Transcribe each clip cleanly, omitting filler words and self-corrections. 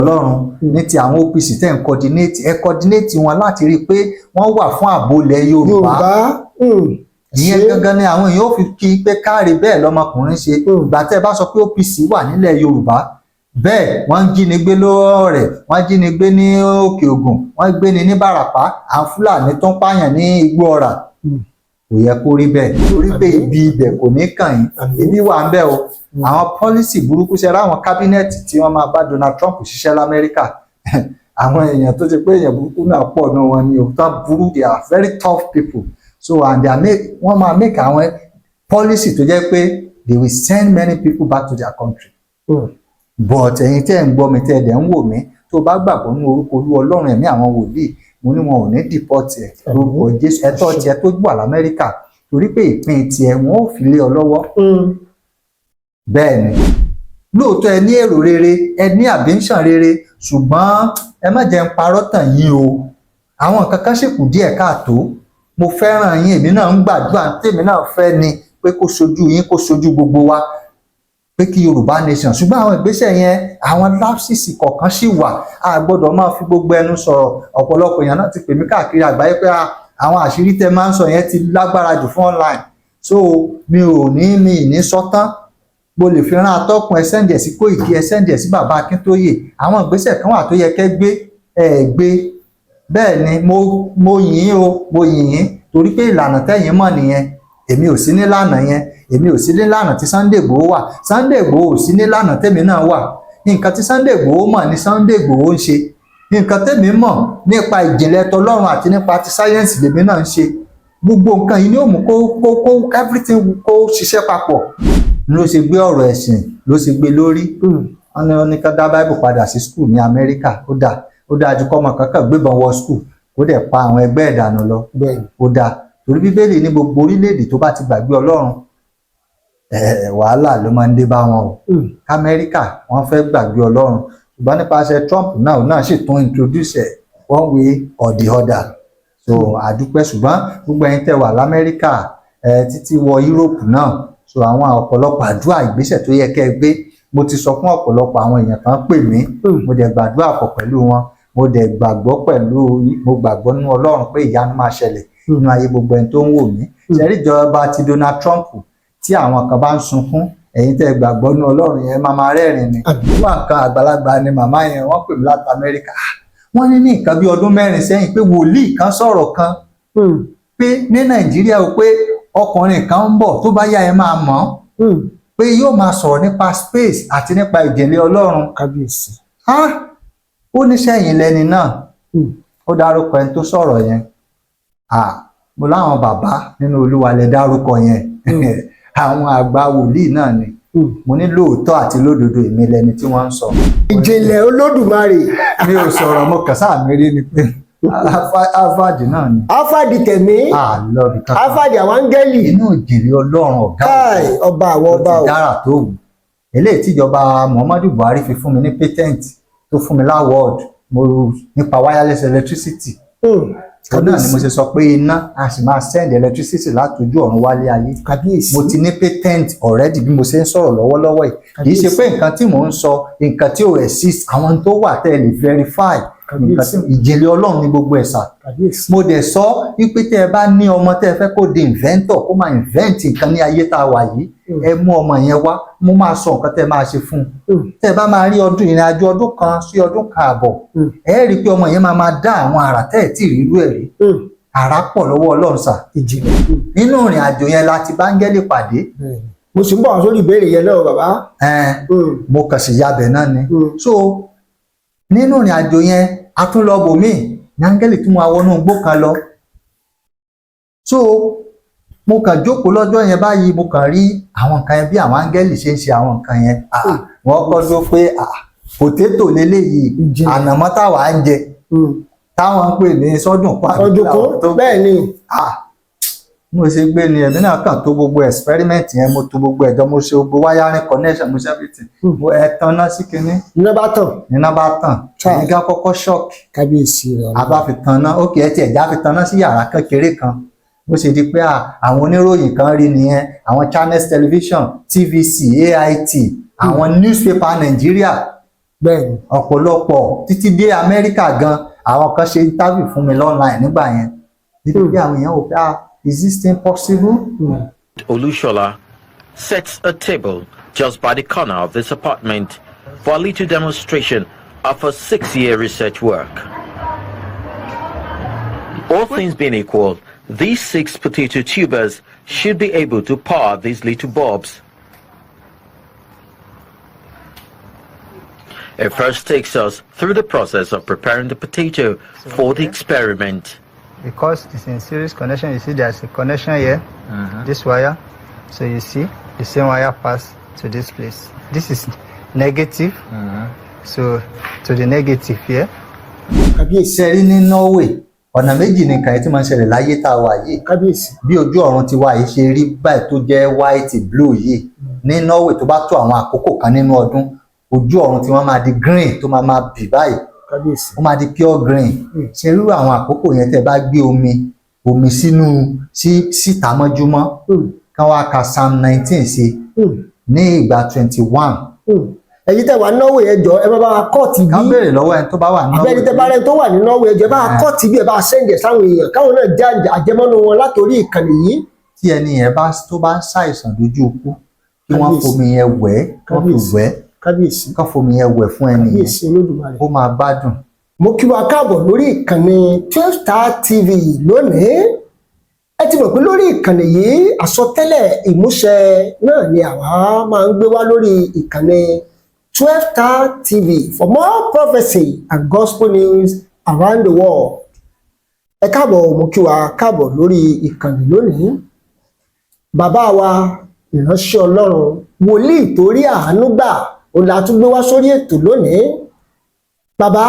Ọlọ́run ní ti àwọn OPC tẹ́ ń coordinate, ẹ coordinate wọn láti rí i pé wọ́n wà fún ààbò ilẹ̀ Yorùbá. Yorùbá. Ìyẹn Ṣé? gangan ni àwọn èèyàn ó fi kí i pé káre, bẹ́ẹ̀ lọmọkùnrin ṣe. Ìgbà tẹ́ ẹ bá sọ pé OPC wà nílẹ̀ Yorùbá, bẹ́ẹ̀ wọ́n ń jínigbé lọ́rẹ̀, wọ́n jínigbé ní Òkè Ògùn, wọ́n gbé ní Ìbàràpá, àwọn Fúlàní tó ń pààyàn ní Igbó Ọ̀rà. Kò yẹ kó rí bẹ́ẹ̀, torí pé ibi ibẹ̀ kò ní kàn yín. Ibi wà ń bẹ̀ o. Àwọn policy burúkú ṣe ráwọn cabinet tí wọ́n máa bá Donald Trump ṣiṣẹ́ l'Amẹ́ríkà, àwọn èèyàn tó ti pé èèyàn burúkú náà pọ̀ náà wọn ni o, tó burú. They are very tough people. So and they are make wọ́n máa make àwọn policy tó jẹ́ pé they will send many people back to their country. But ẹ̀yin tẹ́ ẹ̀ ń gbọ́ mi, tẹ́ ẹ̀ dẹ̀ ń wò mí, tó bá gbàgbọ́ ní orúkọ Olú Ọlọ́run ẹ̀mí àwọn wòlíì, mo ní wọn ò ní deport ẹ̀ lórúkọ Jésù. Ẹ̀tọ́ tiẹ̀ tó wà l'Amẹ́ríkà, torí pé ìpín tiẹ̀ wọn ò fi lé ọ lọ́wọ́. Bẹ́ẹ̀ ni, lóòótọ́ ẹ ní èrò rere, ẹ ní ambition rere, ṣùgbọ́n ẹ má jẹ́ ń parọ́ tàn yín o, àwọn nǹkan kan sì kù díẹ̀ káàtó. Mo fẹ́ràn yín, èmi náà ń gbàdúrà. Tèmi náà fẹ́ ni pé kó sojú yín, kó sojú gbogbo wa, pé kí Yorùbá nation. Ṣùgbọ́n àwọn ìgbésẹ̀ yẹn, àwọn lapses kọ̀ọ̀kan sì wà. A gbọ́dọ̀ máa fi gbogbo ẹnu sọ̀rọ̀. Ọ̀pọ̀lọpọ̀ èèyàn náà ti pè mí káàkiri àgbáyé pé, "Ah, àwọn àṣírí tẹ máa ń sọ yẹn ti lágbára jù fún online." So mi ò ní mi ì ní sọ tán. Mo lè fi rán atọ́kùn, ẹ send ẹ̀ sí Kóìkí, ẹ send ẹ̀ sí bàbá Akíntóyè. Àwọn ìgbésẹ̀ kan wà tó yẹ kẹ́ gbé, ẹ gbé. Bẹ́ẹ̀ ni mo yìn ín o, mo yìn yín, torí pé ìlànà tẹ́yìn mọ̀ nìyẹn. Èmi ò sí nílànà yẹn, èmi ò sí nílànà tí Sunday Igboho wà. Sunday Igboho ò sí nílànà tèmi náà wà. Nǹkan tí Sunday Igboho mọ̀ ni Sunday Igboho ń ṣe. Nǹkan tèmi mọ̀ nípa ìjìnlẹ̀ tọlọ́run àti nípa ti sáyẹ́ǹsì lèmi náà ń ṣe. Gbogbo nǹkan yìí ni ó mú kó everything kó ṣiṣẹ́ papọ̀. Ló ṣe gbé ọ̀rọ̀ ẹ̀sìn, ló ṣe gbé lórí. Wọ́n ní ká dá Bible padà sí school ní Amẹ́ríkà. Ó dáa, ó dáa ju kọ́mọ kankan gbébọn wọ school kó dẹ̀ pa àwọn ẹgbẹ́ ìdànù lọ. Ó dáa, torí Bíbélì ní gbogbo orílẹ̀-èdè tó bá ti gbàgbé Ọlọ́run, wàhálà ló máa ń dé bá wọn o. Amẹ́ríkà, wọ́n fẹ́ gbàgbé Ọlọ́run, ṣùgbọ́n nípasẹ̀ Trump náà, òun náà sì tún introduce ẹ̀ one way or the other. So àdúpẹ́. Ṣùgbọ́n gbogbo ẹ̀yin tẹ́ wà l'Amẹ́ríkà, títí wọ Europe náà, so àwọn ọ̀pọ̀lọpọ̀ àdúrà, ìgbésẹ̀ tó yẹ kẹ́ ẹ gbé, mo ti sọ fún ọ̀pọ̀lọpọ̀ àwọn èèyàn kan pè mí. Mo dẹ̀ gbàdúrà pọ̀ pẹ̀lú wọn. Mo dẹ̀ gbàgbọ́ pẹ̀lú, mo gbàgbọ́ nínú Ọlọ́run pé ìyanu máa ṣẹlẹ̀ nínú ayé gbogbo ẹni tó ń wò mí. Ṣẹ́rí ìjọba ti Donald Trump, tí àwọn kan bá ń sunkún, ẹ̀yin tẹ́ gbàgbọ́ nínú Ọlọ́run yẹn máa máa rẹ́rìn ni. Wọ́n kan àgbàlagbà ni màmá yẹn, wọ́n pè mí láti Amẹ́ríkà. Wọ́n ní nǹkan bí ọdún 4 sẹ́yìn pé wòlíì kan sọ̀rọ̀ kan pé ní Nàìjíríà o, pé ọkùnrin kan ń bọ̀, tó bá yá ẹ máa mọ̀ ọ́, pé yóò máa sọ̀rọ̀ nípa space àti nípa ìjìnlẹ̀ Ọlọ́run. Kábíyèsí. Ah, ó ní sẹ́yìn lẹni náà? Ó dárúkọ ẹni tó sọ̀rọ̀ yẹn. Ah, mo láwọn bàbá nínú Olúwa lẹ dárúkọ yẹn, àwọn àgbà wòlíì náà ni. Mo ní lóòótọ́ àti lódodo, èmi lẹni tí wọ́n ń sọ. Ìjìnlẹ̀ Olódùmarè. Mi ò sọ̀rọ̀, mo kàn sáà mi rí ni pé Harvard náà ni. Alfàdì tẹ̀mí. Àlọ́ bí kankan. Alfàdì àwọn áńgẹ́lì. Inú ìjìnlẹ̀ Ọlọ́run ọ̀gá Káì, ọba àwọn tó ọba ti o. dára tó wù. Eléyìí tíjọba Muhammadu Buhari fi fún mi ní patent, tó fún mi l'award mo nípa wireless electricity, òun náà ni mo ṣe sọ pé iná a sì máa send electricity láti ojú ọ̀run wálé ayé. Kábíyèsí. Mo ti ní patent already bí mo ṣe ń sọ̀rọ̀ lọ́wọ́lọ́wọ́ yìí. Kì í ṣe pé nǹkan tí mò ń sọ, nǹkan tí ò exist, àwọn tó wà tẹ́ ẹ lè verify, nǹkan tí ìjìnlẹ̀ Ọlọ́run ní gbogbo ẹ̀sà. Kábíyèsí. Mo dẹ̀ sọ wípé tẹ́ ẹ bá ní ọmọ tẹ́ ẹ fẹ́ kó di inventor, kó máa invent nǹkan ní ayé tá a wà yìí, ẹ mú ọmọ yẹn wá, mo máa sọ nǹkan tẹ́ ẹ máa ṣe fún un. Tẹ́ ẹ bá máa rí ọdún ìrìn àjò ọdún 1 sí ọdún 1.5, ẹ rí i pé ọmọ yẹn máa máa dá àwọn àrà tẹ́ ẹ̀ tí ì rí irú ẹ̀ rí. Àrà pọ̀ lọ́wọ́ Ọlọ́run sà. Ìjìnlẹ̀. Nínú ìrìn àjò yẹn la ti bá áńgẹ́lì pàdé. Bẹ́ẹ̀ni. Mo sì ń bọ̀ wá sórí ìbéèrè yẹn náà, bàbá. Ẹn, mo kàn sì yabẹ̀ náà ni. So nínú ìrìn àjò yẹn, a tún lọ bòmíì ní áńgẹ́lì tún máa wọnú igbó kan lọ. So mo kàn jókòó lọ́jọ́ yẹn báyìí, mo kàn rí àwọn nǹkan yẹn, bí àwọn áńgẹ́lì ṣe ń ṣe àwọn nǹkan yẹn. Ah, wọ́n kọ́ dó pé, ah, potato leléyìí, Ìjìnlẹ̀. ànàmọ́ táwa ń jẹ, táwọn ń pè ní sọ́dún pa. Ọdún kan bẹ́ẹ̀ ni. Ah, mo ṣe gbé ni ẹ̀mí náà kàn tó gbogbo experiment yẹn, mo tó gbogbo ẹ̀jọ́, mo ṣe gbogbo wiring connection, mo ṣe everything. Mo ẹ̀ tanná sí kinní. Iná bá tàn. Iná bá tàn. Chai. Èmi gan kọ́kọ́ shock. Kábíyèsí rẹ̀. A bá fi tanná, ókè, ẹ tiẹ̀ já fi tanná sí yàrá kékeré kan. Bó ṣe di pé àwọn oníròyìn kan rí nìyẹn, àwọn Channels Television, TVC, AIT, àwọn newspaper Nàìjíríà. Bẹ́ẹ̀ ni. Ọ̀pọ̀lọpọ̀ títí dé Amẹ́ríkà gan, àwọn kan ṣe interview fún mi online nígbà yẹn, níbi bí àwọn èèyàn wò pé, "Ah, is this thing possible?" Olushola sets a table just by the corner of this apartment for a little demonstration of her 6-year research work. All things being equal, these six potato tubers should be able to power these little bulbs. It first takes us through the process of preparing the potato for the experiment. Because it's in series connection, you see there's a connection here, this wire. So you see the same wire pass to this place. This is negative, so to the negative here. Kábíyèsí. Ṣe rí ní Norway, ọ̀nà méjì ni nǹkan yìí tí máa ń ṣẹlẹ̀ láyé tá a wà yìí. Kábíyèsí. Bí ojú ọ̀run ti wà yìí ṣe rí báyìí tó jẹ́ white, blue yìí, ní Norway, tó bá tó àwọn àkókò kan nínú ọdún, ojú ọ̀run tí wọ́n máa di green, tó máa máa bì báyìí. Kábíyèsí. Ó máa di pure green. Ṣe irú àwọn àkókò yẹn, tẹ́ bá gbé omi sínú sí síta mọ́júmọ́, kán wá ka Psalm 19 sí ní ìgbà 21. Ẹ̀yin tẹ́ wà ní Norway, ẹ jọ̀ọ́, ẹ bá bá wa cut bí. Kán béèrè lọ́wọ́ ẹni tó bá wà ní Norway. Abẹ́ni tẹ́ bá rẹ́ni tó wà ní Norway, ẹ jọ̀ọ́, ẹ bá wa cut bí, ẹ bá wa send ẹ̀ sáwọn èèyàn káwọn náà já àjẹmọ́nú wọn látòrí ìkànnì yìí. Tí ẹni yẹn bá tó bá ń ṣàìsàn lójú ikú, kí wọ́n Kábíyèsí. fomi yẹn wẹ̀, kán fi Kábíyèsí. wẹ̀. Kábíyèsí. Kán fomi yẹn wẹ̀ fún ẹni yẹn. Kábíyèsí Olódùmarè. Ó máa gbádùn. Mo kí wa káàbọ̀ lórí ìkànnì 12 Star TV lónìí. Ẹ ti mọ̀ pé lórí ìkànnì yìí, àsọtẹ́lẹ̀ ìmúṣẹ náà ni àwa máa ń gbé wá lórí ìkànnì 12 Star TV for more prophecy and gospel news around the world. Ẹ káàbọ̀, mo kí wa káàbọ̀ lórí ìkànnì lónìí. Bàbá wa, ìránṣẹ́ Ọlọ́run, wòlíì tó rí àánú gbà, òun la tún gbé wá sórí ètò lónìí. Bàbá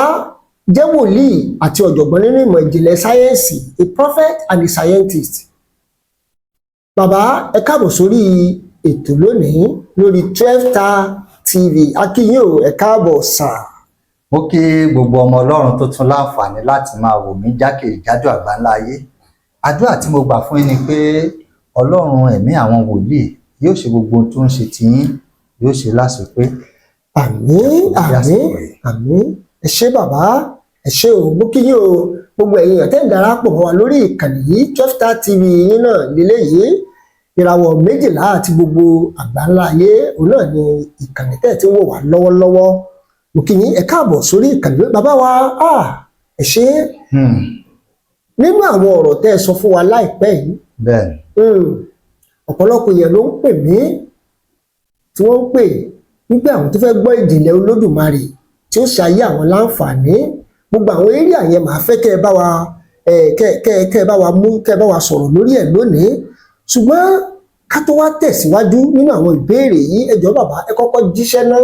jẹ́ wòlíì àti ọ̀jọ̀gbọ́n nínú ìmọ̀ ìjìnlẹ̀ sáyẹ́ǹsì, a prophet and a scientist. Bàbá, ẹ káàbọ̀ sórí ètò lónìí lórí 12 Star TV. A kí yín o, ẹ káàbọ̀ sà. Mo kí gbogbo ọmọ Ọlọ́run tó tún láǹfààní láti máa wò mí jákèjádò àgbáńlá ayé. Àdúrà tí mo gbà fún yín ni pé Ọlọ́run ẹ̀mí àwọn wòlíì yóò ṣe gbogbo ohun tó ń ṣe tiyín, yóò ṣe láṣepé. Àmín. Bí Àmín. àsìkò yìí. Àmín. Ẹ ṣé bàbá, ẹ ṣé o. Mo kí yín o, gbogbo ẹ̀yin èèyàn tẹ́ ń darapọ̀ mọ́ wa lórí ìkànnì yìí, 12 Star TV yín náà lélẹ́yìí, ìràwọ̀ 12 àti gbogbo àgbáńlá ayé, òun náà ni ìkànnì tẹ́ ẹ̀ tí ń wò wá lọ́wọ́lọ́wọ́. Mo kí yín, ẹ káàbọ̀ sórí ìkànnì. Bàbá wa, ah, ẹ ṣé. Nínú àwọn ọ̀rọ̀ tẹ́ ẹ sọ fún wa láìpẹ́ yìí, Bẹ́ẹ̀ ọ̀pọ̀lọpọ̀ èèyàn ló ń pè mí, tí wọ́n ń pè wípé àwọn tó fẹ́ gbọ́ ìjìnlẹ̀ Olódùmarè tí ó ṣayé àwọn láǹfààní. Gbogbo àwọn area yẹn, màá fẹ́ kẹ́ ẹ bá wa kẹ́ ẹ bá wa mú, kẹ́ ẹ bá wa sọ̀rọ̀ lórí ẹ̀ lónìí. Ṣùgbọ́n ká tó wá tẹ̀síwájú nínú àwọn ìbéèrè yìí, ẹ jọ̀ọ́ bàbá, ẹ kọ́kọ́ jíṣẹ́ náà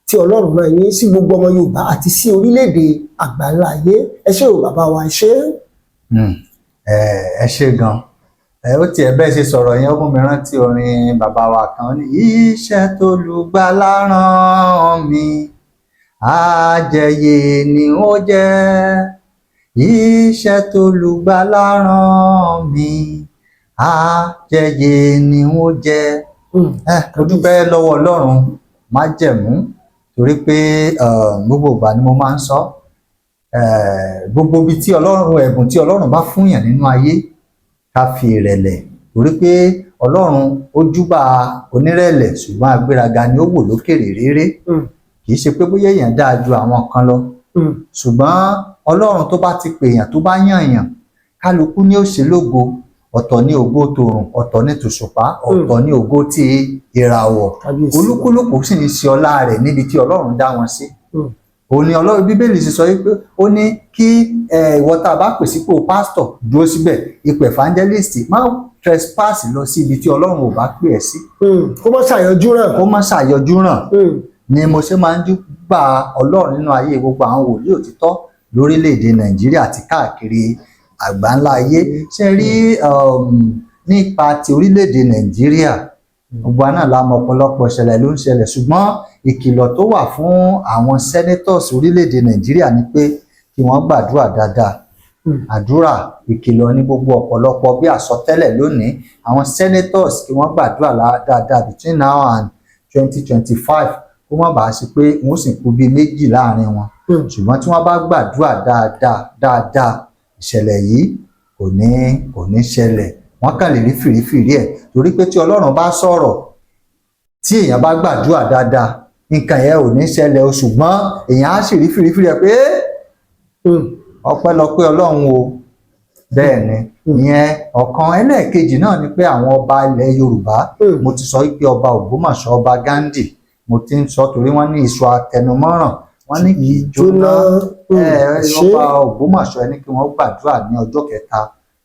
tí Ọlọ́run rán yín sí gbogbo ọmọ Yorùbá àti sí orílẹ̀-èdè àgbáńlá ayé. Ẹ ṣé o bàbá wa, ẹ ṣé. Ẹ ṣé gan. Ẹ ó tiẹ̀ bẹ́ẹ̀ ṣe sọ̀rọ̀ yẹn, ó mú mi rántí orin bàbá wa kan. Ó ní, "Iṣẹ́ tó lùgbàlà rán mi, àjẹyè ni ó jẹ́. Iṣẹ́ tó lùgbàlà rán mi, àjẹyè ni ó jẹ́." Ẹ mo dúpẹ́ lọ́wọ́ Ọlọ́run májẹ̀mú, torí pé gbogbo ìgbà ni mo máa ń sọ, gbogbo ibi tí Ọlọ́run, ẹ̀bùn tí Ọlọ́run bá fún yàn nínú ayé, ká fi ìrẹ̀lẹ̀, torí pé Ọlọ́run ó júbà onírẹ̀lẹ̀, ṣùgbọ́n agbéraga ni ó wò lókèrè réré. Kì í ṣe pé bóyá èèyàn dáa ju àwọn kan lọ, ṣùgbọ́n Ọlọ́run tó bá ti pèèyàn, tó bá yànyàn, kálukú ní ó ṣe lógo. Ọ̀tọ̀ ní ògo tòrùn, ọ̀tọ̀ ní tòṣùpá, ọ̀tọ̀ ní ògo tí ìràwọ̀. Kábíyèsí. Olúkúlùkù sì ń ṣe ọlá rẹ̀ níbi tí Ọlọ́run dá wọn sí. Òun ni Ọlọ́run, Bíbélì sì sọ wípé ó ní kí ìwọ tá a bá pè sípò pásítọ̀, dúró síbẹ̀, ipò evangelist, má trespass lọ sí ibi tí Ọlọ́run ò bá pè ẹ́ sí. Kó mọ́ ṣàyọjú ràn. Kó má ṣàyọjú ràn. Ni mo ṣe máa ń júbà Ọlọ́run nínú ayé gbogbo àwọn wòlíì òtítọ́ lórílẹ̀‐èdè Nàìjíríà àti káàkiri àgbáńlá ayé. Ṣe rí, nípa ti orílẹ̀‐èdè Nàìjíríà, gbogbo àná la mọ̀, ọ̀pọ̀lọpọ̀ ìṣẹ̀lẹ̀ ló ń ṣẹlẹ̀, ṣùgbọ́n ìkìlọ̀ tó wà fún àwọn senators orílẹ̀‐èdè Nàìjíríà ni pé kí wọ́n gbàdúrà dáadáa. Àdúrà ìkìlọ̀ ní gbogbo ọ̀pọ̀lọpọ̀ bí àsọtẹ́lẹ̀ lónìí. Àwọn senators, kí wọ́n gbàdúrà dáadáa between now and 2025. Kó má bàa ṣe pé wọ́n sì kú bíi méjì láàrin wọn. Ṣùgbọ́n tí wọ́n bá gbàdúrà dáadáa dáadáa, ìṣẹ̀lẹ̀ yìí kò ní ṣẹlẹ̀. Wọ́n kàn lè rí fìrífìrí ẹ̀, torí pé tí Ọlọ́run bá sọ̀rọ̀, tí èèyàn bá gbàdúrà dáadáa, nǹkan yẹn ò ní ṣẹlẹ̀ o. Ṣùgbọ́n èèyàn á sì rí fìrífìrí ẹ̀ pé ọpẹ́lọpẹ́ Ọlọ́run o. Bẹ́ẹ̀ ni. Ìyẹn ọ̀kan. Ẹlẹ́ẹ̀kejì náà ni pé àwọn ọba ilẹ̀ Yorùbá, mo ti sọ wípé ọba Ògbómọ̀ṣọ́, ọba Ghandi, mo ti ń sọ torí wọ́n ní iṣu atẹnumọ́ràn, wọ́n ní kì í jóná. Ṣé Ọba Ògbómọ̀ṣọ́, ẹni kí wọ́n gbàdúrà ní ọjọ́ kẹta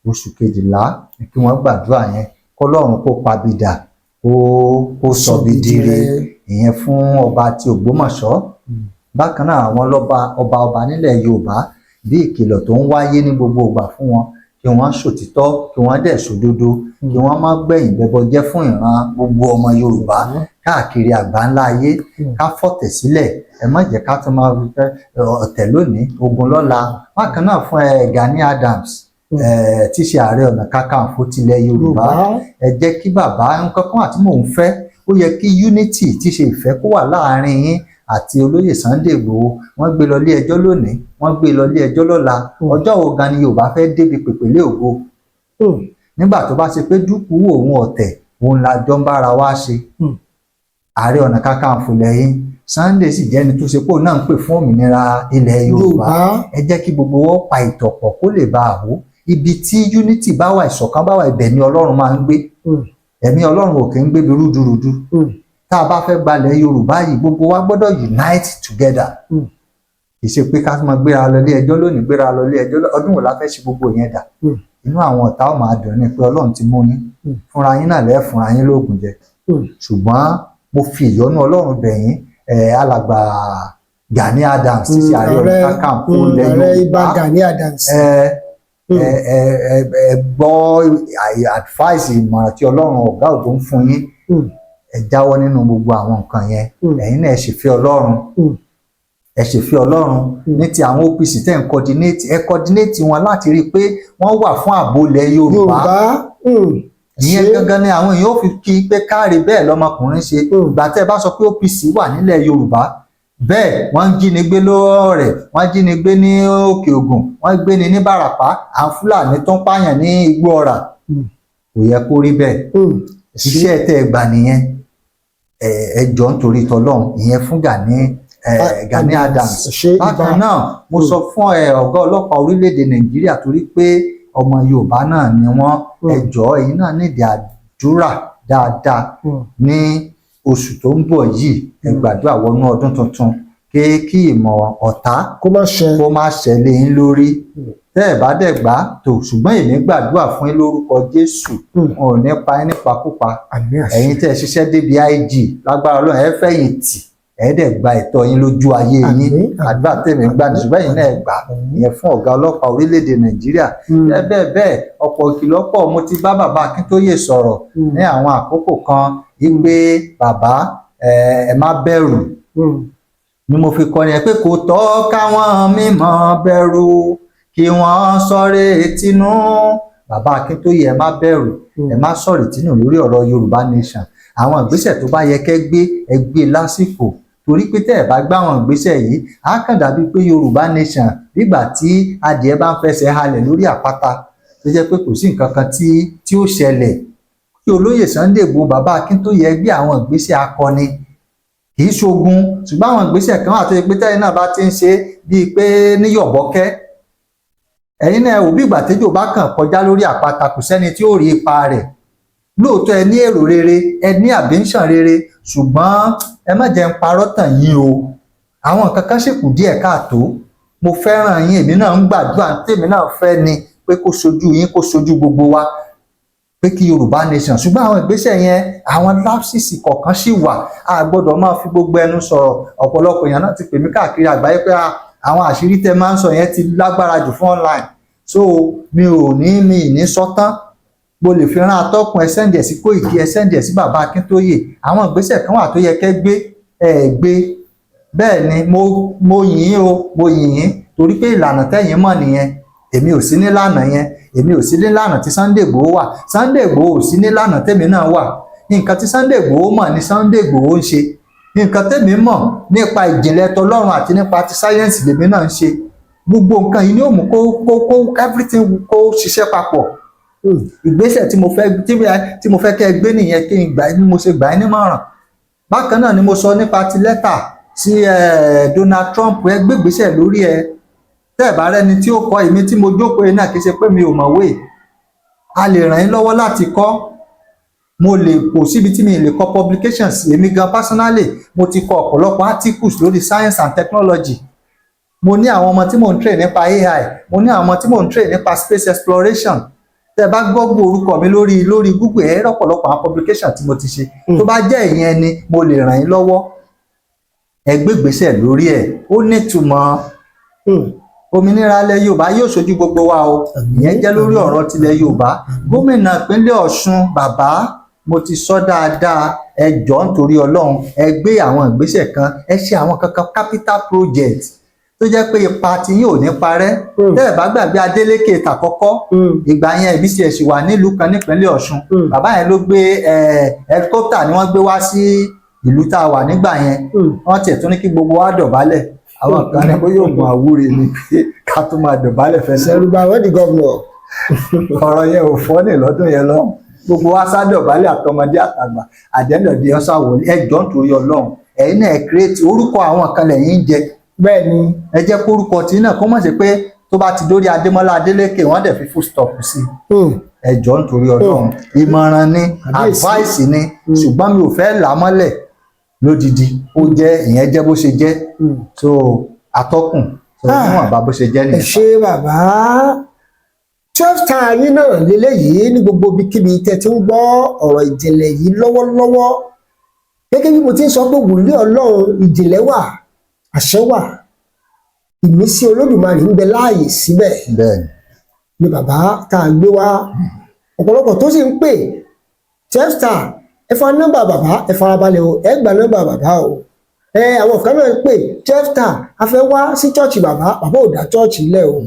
oṣù kejìlá ní kí wọ́n gbàdúrà yẹn, kọ́lọ́run kó pabidà, kó sọbi dire. Ìyẹn fún ọba ti Ògbómọ̀ṣọ́. Bákan náà, àwọn lọ́ba ọba ọba nílẹ̀ Yorùbá, bí ìkìlọ̀ tó ń wáyé ní gbogbo ìgbà fún wọn, kí wọ́n ṣòtítọ́, kí wọ́n dẹ̀ ṣòdodo, kí wọ́n má gbẹ̀yìn bẹbọ jẹ́ fún ìran gbogbo ọmọ Yorùbá káàkiri àgbáńlá ayé. Ká fọ̀tẹ̀ sílẹ̀, ẹ má jẹ́ ká tún máa fi fẹ́ ọ̀tẹ̀ lónìí, ogun lọ́la. Bákan náà, fún ẹ Gani Adams, tí í ṣe Ààrẹ Ọ̀nà Kakanfò tilẹ̀ Yorùbá, ẹ jẹ́ kí bàbá, nǹkan kan àti mò ń fẹ́, ó yẹ kí unity, tí í ṣe ìfẹ́, kó wà láàárín yín àti olóyè Sunday Igboho. Wọ́n gbé lọ ilé ẹjọ́ lónìí, wọ́n gbé lọ ilé ẹjọ́ lọ́la. Ọjọ́ wo gan ni Yorùbá fẹ́ débi pèpèlé ògo, nígbà tó bá ṣe pé dúkùú òun ọ̀tẹ̀ òun la jọ ń bára wa ṣe? Ààrẹ Ọ̀nà Kakanfò lẹ́yìn, Sunday sì jẹ́ni tó ṣe pé òun náà ń pè fún òmìnira ilẹ̀ Yorùbá. Ẹ jẹ́ kí gbogbo wọn pa ìtọ̀pọ̀ kó lè bá a wò. Ibi tí unity bá wà, ìṣọ̀kan bá wà, ibẹ̀ ni Ọlọ́run máa ń gbé. Ẹ̀mí Ọlọ́run ò kì í gbébi rúdurùdu. Tá a bá fẹ́ gbalẹ̀ Yorùbá yìí, gbogbo wa gbọ́dọ̀ unite together. Kì í ṣe pé ká máa gbéra lọ ilé ẹjọ́ lónìí, gbéra lọ ilé ẹjọ́ ọdún wo la fẹ́ ṣe gbogbo yẹn dà? Inú àwọn ọ̀tá ò máa dùn ní pé Ọlọ́run ti mú yín. Fúnra yín náà lẹ́ẹ̀ fúnra yín lóògùn jẹ. Ṣùgbọ́n mo fi ìyọ́nú Ọlọ́run bẹ̀ yín, alàgbà Gani Adams, tí ṣe Ààrẹ Ọ̀nà Kakanfò ilẹ̀ Ààrẹ Ìbà Yorùbá, Gani Adams. Ẹ gbọ́ advice, ìmọ̀ràn tí Ọlọ́run ọ̀gá ògo ń fún yín. Ẹ jáwọ́ nínú gbogbo àwọn nǹkan yẹn. Ẹ̀yin náà, ẹ sì fẹ́ Ọlọ́run. Ẹ sì fẹ́ Ọlọ́run. Ní ti àwọn OPC tẹ́ ń coordinate, ẹ coordinate wọn láti rí i pé wọ́n wà fún ààbò ilẹ̀ Yorùbá. Yorùbá. Ìyẹn Ṣé gangan ni àwọn èèyàn ó fi kí pé káre, bẹ́ẹ̀ lọmọkùnrin ṣe. Ìgbà tẹ́ ẹ bá sọ pé OPC wà nílẹ̀ Yorùbá, bẹ́ẹ̀ wọ́n ń jínigbé lọ́ọ̀rẹ̀, wọ́n jínigbé ní Òkè Ògùn, wọ́n gbé ní Ìbàràpá, àwọn Fúlàní tó ń pààyàn ní Igbó Ọ̀rà. Kò yẹ kó rí bẹ́ẹ̀. Iṣẹ́ tẹ́ ẹ gbà nìyẹn. Ẹ jọ̀ọ́, nítorí tọlọ́run. Ìyẹn fún Gani Adams. Ṣé Ìbà Bákan náà, mo sọ fún ọ̀gá ọlọ́pàá orílẹ̀-èdè Nàìjíríà, torí pé ọmọ Yorùbá náà ni wọ́n. Ẹ jọ̀ọ́, ẹ̀yin náà nídìí àdúrà dáadáa. Ní oṣù tó ń bọ̀ yìí, ẹ gbàdúrà wọnú ọdún tuntun kí ìmọ̀ ọ̀tá kó má ṣe kó má ṣẹlẹ̀ yín lórí. Tẹ́ ẹ̀ bá dẹ̀ gbà tó, ṣùgbọ́n èmi gbàdúrà fún yín lórúkọ Jésù, wọn ò ní pa yín nípakúpa. Àmín, àṣẹ. Ẹ̀yin tẹ́ ẹ ṣiṣẹ́ débi IG, lágbára Ọlọ́run, ẹ fẹ̀yìn tì, ẹ dẹ̀ gba ẹ̀tọ́ yín lójú ayé yín. Àmín, àmín. Àdúrà tèmi gbà ní, ṣùgbọ́n ẹ̀yin náà ẹ gbà. Ìyẹn fún ọ̀gá ọlọ́pàá orílẹ̀-èdè Nàìjíríà. Ẹ bẹ́ẹ̀ bẹ́ẹ̀, ọ̀pọ̀ ìkìlọ̀ pọ̀. Mo ti bá bàbá Akíntóyè sọ̀rọ̀ ní àwọn àkókò kan wípé bàbá, ẹ má bẹ̀rù. Ni mo fi kọrin ẹ pé kò tọ́ káwọn mímọ́ bẹ̀rù, kí wọ́n sọ̀rọ̀ tinú. Bàbá Akíntóyè, ẹ má bẹ̀rù, ẹ má sọ̀rọ̀ tínú lórí ọ̀rọ̀ Yorùbá Nation. Àwọn ìgbésẹ̀ tó bá yẹ kẹ́ gbé, ẹ gbé lásìkò, torí pé tẹ́ ẹ bá gbá àwọn ìgbésẹ̀ yìí, á kàn dàbí pé Yorùbá Nation, nígbà tí adìẹ bá ń fẹsẹ̀ halẹ̀ lórí àpáta, tó jẹ́ pé kò sí nǹkan kan tí ó ṣẹlẹ̀. Kí olóyè Sunday Igboho, bàbá Akíntóyè, gbé àwọn ìgbésẹ̀ akọni. Kì í ṣogun, ṣùgbọ́n àwọn ìgbésẹ̀ kan wà tó yẹ pé tẹ́yìn náà bá ti ń ṣe bíi pé níyọ̀bọ́kẹ́, ẹ̀yin náà wò bí ìgbà tẹ́jọ́ bá kàn kọjá lórí àpáta, kò sẹ́ni tí ó rí ipa rẹ̀. Lóòótọ́, ẹ ní èrò rere, ẹ ní àbíńṣàn rere, ṣùgbọ́n ẹ má jẹ́ ń parọ́ tàn yín o, àwọn nǹkan kan ṣì kù díẹ̀ káàtó. Mo fẹ́ràn yín, èmi náà ń gbàdúrà, tèmi náà fẹ́ ni pé kó sojú yín, kó sojú gbogbo wa, pé kí Yorùbá Nation, ṣùgbọ́n àwọn ìgbésẹ̀ yẹn, àwọn lapses kọ̀ọ̀kan ṣì wà. A gbọ́dọ̀ máa fi gbogbo ẹnu sọ̀rọ̀. Ọ̀pọ̀lọpọ̀ èèyàn náà ti pè mí káàkiri àgbáyé pé àwọn àṣírí tẹ máa ń sọ yẹn ti lágbára jù fún online, so mi ò ní mi ì ní sọ tán. Mo lè fi rán atọ́kùn, ẹ send ẹ̀ sí Kóìkí, ẹ send ẹ̀ sí bàbá Akíntóyè. Àwọn ìgbésẹ̀ kan wà tó yẹ kẹ́ gbé, ẹ gbé. Bẹ́ẹ̀ ni mo yìn ín o, mo yìn ín, torí pé ìlànà tẹ́yìn mọ̀ nìyẹn. Èmi ò sí nílànà yẹn, èmi ò sí nílànà tí Sunday Igboho wà. Sunday Igboho ò sí nílànà tèmi náà wà. Nǹkan tí Sunday Igboho mọ̀ ní Sunday Igboho ń ṣe. Nǹkan tẹ́mi mọ̀ nípa ìjìnlẹ̀ tọlọ́run àti nípa ti sáyẹ́ǹsì lèmi náà ń ṣe. Gbogbo nǹkan yìí ni ó mú kó everything kó ṣiṣẹ́ papọ̀. Ìgbésẹ̀ tí mo fẹ́ kẹ́ ẹ gbé nìyẹn, kí n gbà bí mo ṣe gbà ẹ́ nímọ̀ràn. Bákan náà ni mo sọ nípa ti lẹ́tà sí Donald Trump. Ẹ gbé ìgbésẹ̀ lórí ẹ. Tẹ́ ẹ bá rẹ́ni tí ó kọ, èmi tí mo jókòó yìí náà, kì í ṣe pé mi ò mọ̀wé, a lè ràn yín lọ́wọ́ láti kọ́. Mo lè, kò síbi tí mi lè kọ publications. Èmi gan personally, mo ti kọ ọ̀pọ̀lọpọ̀ articles lórí science and technology. Mo ní àwọn ọmọ tí mò ń train nípa AI, mo ní àwọn ọmọ tí mò ń train nípa space exploration. Tẹ́ bá gbọ́ orúkọ mi lórí Google, ẹ rọ̀pọ̀lọpọ̀ àwọn publication tí mo ti ṣe. Tó bá jẹ́ ìyẹn ni, mo lè ràn yín lọ́wọ́. Ẹ gbé ìgbésẹ̀ lórí ẹ̀, ó nítumọ̀. Òmìnira ilẹ̀ Yorùbá yóò ṣojú gbogbo wa o. Ìyẹn jẹ́ lórí ọ̀rọ̀ tilẹ̀ Yorùbá. Gómìnà ìpínlẹ̀ Ọ̀ṣun, bàbá, mo ti sọ dáadáa. Ẹ jọ̀ọ́, nítorí Ọlọ́run, ẹ gbé àwọn ìgbésẹ̀ kan, ẹ ṣe àwọn kankan, capital project tó jẹ́ pé ipa tí yín ò ní parẹ́. Tẹ́ ẹ bá gbàgbé Adeleke tàkọ́kọ́, ìgbà yẹn èmi sì ẹ̀sìn wà nílùú kan nípínlẹ̀ Ọ̀ṣun. Bàbá yẹn ló gbé helicopter ni wọ́n gbé wá sí ìlú tá a wà nígbà yẹn. Wọ́n tiẹ̀ tún ní kí gbogbo wa dọ̀bálẹ̀. Àwọn kan ní bóyá oògùn àwúre ni pé ká tún máa dọ̀bálẹ̀ fẹsẹ̀. Ṣẹ̀rùbà wọ́n di governor. Ọ̀rọ̀ yẹn ò fọ́ ní lọ́dún yẹn lọ́hùn. Gbogbo wa sá dọ̀bálẹ̀, àtọmọdé àtàgbà. Àdéhùn ọ̀sà wọlé. Ẹ jọ̀ọ́, nítorí Ọlọ́run, ẹ̀yin náà create orúkọ. Àwọn kan lẹ́yìn ń jẹ. Bẹ́ẹ̀ ni. Ẹ jẹ́ kórúkọ tí náà kó mọ̀ sí pé tó bá ti dórí Adémọ́lá Adélékè, wọ́n dẹ̀ fi full stop sí i. Ẹ jọ̀ọ́, nítorí Ọlọ́run, ìmọ̀ràn ni. Kàbíyèsí. Advice ni, ṣùgbọ́n mi ò fẹ́ là á mọ́lẹ̀ lódidi. Ó jẹ́ ìyẹn jẹ́ bó ṣe jẹ́. So atọ́kùn, so níwọ̀nba bó ṣe jẹ́ Ẹ nìyẹn. ṣé bàbá. 12 Star yín náà lélẹ́yìí ní gbogbo ibikíbi tẹ́ ti ń gbọ́ ọ̀rọ̀ ìjìnlẹ̀ yìí lọ́wọ́lọ́wọ́. Gẹ́gẹ́ bí mo ti ń sọ pé wòlíì Ọlọ́run, ìjìnlẹ̀ wà, àṣẹ wà, ìmísí Olódùmarè ń bẹ láàyè síbẹ̀. Bẹ́ẹ̀ni. Ni bàbá tá a gbé wá, ọ̀pọ̀lọpọ̀ tó sì ń pè 12 Star, ẹ fa nọ́mbà bàbá. Ẹ farabalẹ̀ o, ẹ gba nọ́mbà bàbá o. Ẹ àwọn kan náà ń pè 12 Star, a fẹ́ wá sí church bàbá. Bàbá ò dá church lẹ̀ o.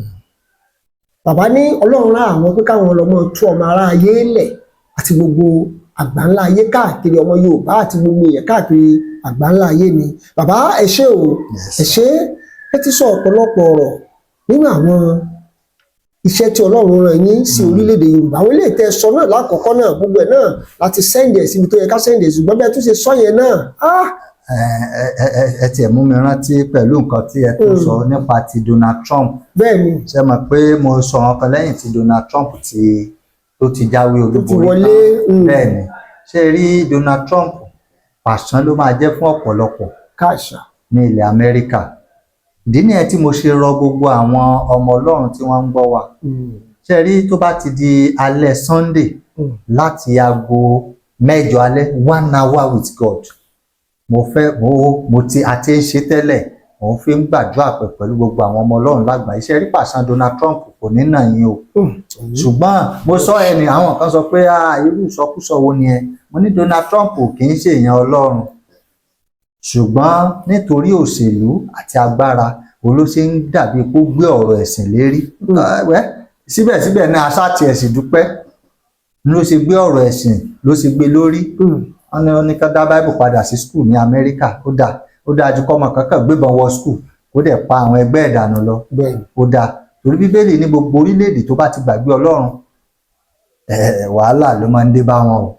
Bàbá ní Ọlọ́run rán àwọn pé káwọn lọ mọ́ tú ọmọ ará ayé lẹ̀ àti gbogbo àgbáńlá ayé káàkiri, ọmọ Yorùbá àti gbogbo èèyàn káàkiri àgbáńlá ayé ni. Bàbá, ẹ ṣé o. Yes. Ẹ ṣé. Ẹ ti sọ ọ̀pọ̀lọpọ̀ ọ̀rọ̀ nínú àwọn iṣẹ́ tí Ọlọ́run rán yín sí orílẹ̀-èdè Yorùbá. Àwọn ilé ìtẹ́ sọ náà lákọ̀ọ́kọ́ náà, gbogbo ẹ̀ náà láti send ẹ̀ síbi tó yẹ ká send ẹ̀, ṣùgbọ́n bẹ́ẹ̀ tún ṣe sọ yẹn náà, ah. Ẹ tiẹ̀ mú mi rántí pẹ̀lú nǹkan tí ẹ tún sọ nípa ti Donald Trump. Bẹ́ẹ̀ ni. Ṣe mọ̀ pé mo sọ nǹkan lẹ́yìn tí Donald Trump ti tó ti jáwé Tó ti olúborí wọlé. tán. Bẹ́ẹ̀ ni. Ṣe rí Donald Trump, pàṣán ló máa jẹ́ fún ọ̀pọ̀lọpọ̀ Káàṣà. ní ilẹ̀ Amẹ́ríkà. Ìdí nìyẹn tí mo ṣe rọ gbogbo àwọn ọmọ Ọlọ́run tí wọ́n ń gbọ́ wa. Ṣe rí tó bá ti di alẹ́ Sunday, láti aago 8 alẹ́, one hour with God, mo fẹ́ mo ti àti ń ṣe tẹ́lẹ̀, mo fi ń gbàdúrà pẹ̀lú gbogbo àwọn ọmọ Ọlọ́run lágbàáyé. Ṣe rí pàṣán Donald Trump kò ní nà yín o. Ṣùgbọ́n mo sọ ẹni, àwọn kan sọ pé, "Ah, irú ìsọkúsọ wo ni ẹ?" Mo ní Donald Trump kì í ṣe èèyàn Ọlọ́run, ṣùgbọ́n nítorí òṣèlú àti agbára òun ló ṣe ń dàbí kó gbé ọ̀rọ̀ ẹ̀sìn lérí. Síbẹ̀síbẹ̀ náà, aṣáàtì ẹ̀sìn dúpẹ́ ló ṣe gbé ọ̀rọ̀ ẹ̀sìn ló ṣe gbé lórí. Wọ́n ní ká dá Bible padà sí school ní Amẹ́ríkà. Ó dáa, ó dáa ju kọ́mọ kankan gbébọn wọ school kó dẹ̀ pa àwọn ẹgbẹ́ ẹ̀ dànù lọ. Ó dáa, torí Bíbélì ní gbogbo orílẹ̀-èdè tó bá ti gbàgbé Ọlọ́run, wàhálà ló máa ń dé bá wọn o.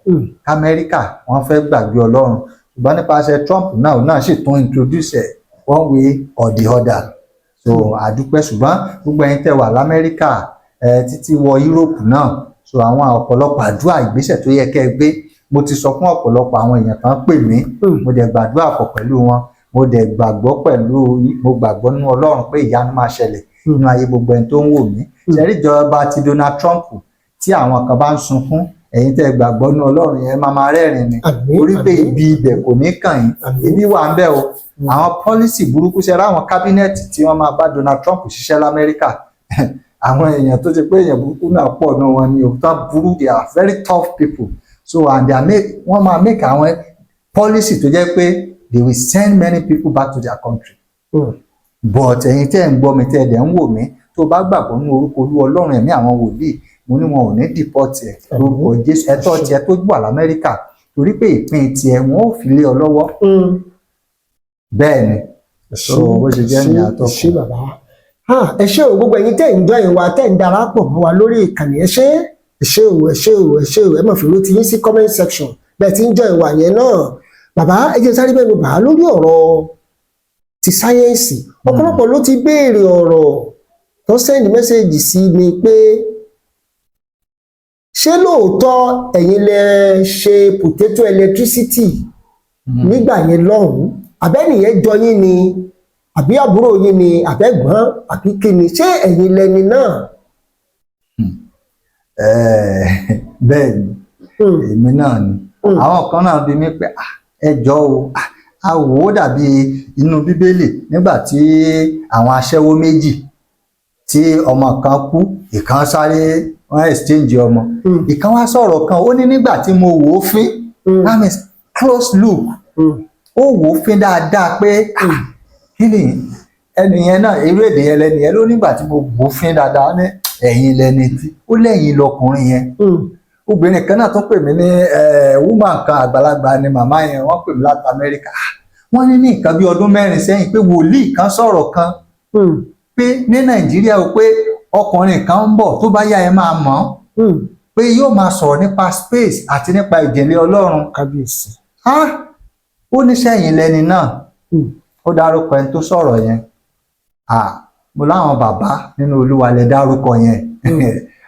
Amẹ́ríkà, wọ́n fẹ́ gbàgbé Ọlọ́run, ṣùgbọ́n nípasẹ̀ Trump náà, òun náà sì tún introduce ẹ̀ one way or the other, so àdúpẹ́. Ṣùgbọ́n gbogbo ẹ̀yin tẹ́ wà lamẹ́ríkà, títí wọ Europe náà, so àwọn ọ̀pọ̀lọpọ̀ àdúrà, ìgbésẹ̀ tó yẹ kẹ́ ẹ gbé, mo ti sọ fún ọ̀pọ̀lọpọ̀ àwọn èèyàn kan pè mí. Mo dẹ̀ gbàdúrà pọ̀ pẹ̀lú wọn. Mo dẹ̀ gbàgbọ́ pẹ̀lú, mo gbàgbọ́ nínú Ọlọ́run pé ìyanu máa ṣẹlẹ̀ nínú ayé gbogbo ẹni tó ń wò mí. Ṣẹ́rí ìjọba ti Donald Trump, tí àwọn kan bá ń sunkún, ẹ̀yin tẹ́ gbàgbọ́ nínú Ọlọ́run yẹn máa máa rẹ́rìn ni, Àmín. torí pé Àmín. ibi ibẹ̀ kò ní kàn yín. Àmín. Ibi wà ń bẹ̀ o. Àwọn policy burúkú, ṣe ráwọn cabinet tí wọ́n máa bá Donald Trump ṣiṣẹ́ lamẹ́ríkà, àwọn èèyàn tó ti pé èèyàn burúkú náà pọ̀ náà wọn ni o, tán burú. They are very tough people, so and they are make, wọ́n máa make àwọn policy tó jẹ́ pé they will send many people back to their country. But ẹ̀yin tẹ́ ẹ̀ ń gbọ́ mi, tẹ́ ẹ̀ dẹ̀ ń wò mí, tó bá gbàgbọ́ nínú orúkọ Olú Ọlọ́run ẹ̀mí àwọn wòlíì, mo ní wọn ò ní deport ẹ̀ lórúkọ Jésù. Ẹ̀tọ́ tiẹ̀ tó wà lamẹ́ríkà, torí pé ìpín tiẹ̀ wọn ò fi lé ọ lọ́wọ́. Bẹ́ẹ̀ ni. So, bó ṣe jẹ́ ní àtọ́kùn. Ẹ ṣé, bàbá. Ah, ẹ ṣé o, gbogbo ẹ̀yin tẹ́ ń join wa, tẹ́ ń darapọ̀ mọ́ wa lórí ìkànnì, ẹ ṣé, ẹ ṣé o, ẹ ṣé o, ẹ ṣé o. Ẹ máa fi èrò tiyín sí comment section bẹ́ẹ̀ tí ń join wa yẹn náà. Bàbá, ẹ jẹ́ sáré mẹ́nu bà á lórí ọ̀rọ̀ ti sáyẹ́ǹsì. Ọ̀pọ̀lọpọ̀ ló ti béèrè ọ̀rọ̀ tó send message sí mi pé ṣé lóòótọ́ ẹ̀yin lẹ ṣe potato electricity nígbà yẹn lọ́hùn-ún, àbẹ́nìyẹn jọ yín ni, àbí àbúrò yín ni, àbẹ́gbọ́n, àbí kíni? Ṣé ẹ̀yin lẹni náà? Bẹ́ẹ̀ ni. Èmi náà ni. Àwọn kan náà bi mí pé, "Ah, ẹ jọ̀ọ́ o, ah, a wò ó dàbí inú Bíbélì nígbà tí àwọn aṣẹ́wó méjì tí ọmọ kan kú, ìkan sáré, wọ́n exchange ọmọ." Ìkan wá sọ̀rọ̀ kan, ó ní nígbà tí mo wò ó fín, that means close look, ó wò ó fín dáadáa pé, ah, kí ni ẹni yẹn náà, irú èdè yẹn lẹni yẹn ló. Nígbà tí mo wò ó fín dáadáa, ní ẹ̀yìn lẹni tí ó lẹ́yìn lọkùnrin yẹn. Obìnrin kan náà tún pè mí ní woman kan, àgbàlagbà ni màmá yẹn, wọ́n pè mí láti Amẹ́ríkà. Ah, wọ́n ní ní nǹkan bí ọdún 4 sẹ́yìn pé wòlíì kan sọ̀rọ̀ kan pé ní Nàìjíríà o, pé ọkùnrin kan ń bọ̀, tó bá yá ẹ máa mọ̀ ọ́, pé yóò máa sọ̀rọ̀ nípa space àti nípa ìjìnlẹ̀ Ọlọ́run. Kábíyèsí. Ah, ó ní sẹ́yìn lẹni náà? Ó dárúkọ ẹni tó sọ̀rọ̀ yẹn. Ah, mo láwọn bàbá nínú Olúwa lẹ dárúkọ yẹn,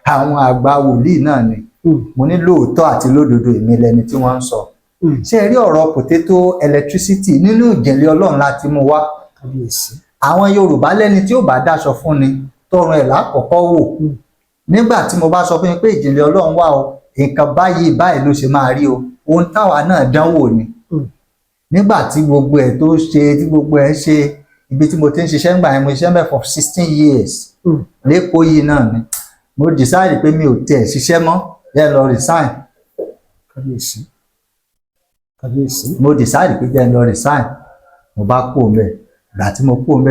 àwọn àgbà wòlíì náà ni. Mo ní lóòótọ́ àti lódodo, èmi lẹni tí wọ́n ń sọ. Ṣé ẹ rí ọ̀rọ̀ potato electricity, nínú ìjìnlẹ̀ Ọlọ́run láti mú wá. Kábíyèsí. Àwọn Yorùbá lẹ́ni tí ó bá dáṣọ fún ni, tọrùn ẹ̀ lákọ̀ọ́kọ́ wò. Nígbà tí mo bá sọ fún yín pé ìjìnlẹ̀ Ọlọ́run wà o, nǹkan báyìí báyìí ló ṣe máa rí o, ohun táwa náà dánwò ni. Nígbà tí gbogbo ẹ̀ tó ṣe, tí gbogbo ẹ̀ ṣe, ibi tí mo ti ń ṣiṣẹ́ ńgbà yẹn, mo ṣiṣẹ́ mẹ́ for 16 years lẹ́kọ̀ọ́ yìí náà ni mo decide pé mi ò tiẹ̀ ṣiṣẹ́ mọ́, jẹ́ lọ resign. Kábíyèsí, kábíyèsí. Mo decide pé jẹ́ lọ resign. Mo bá kú òun. Ìgbà tí mo kú òun,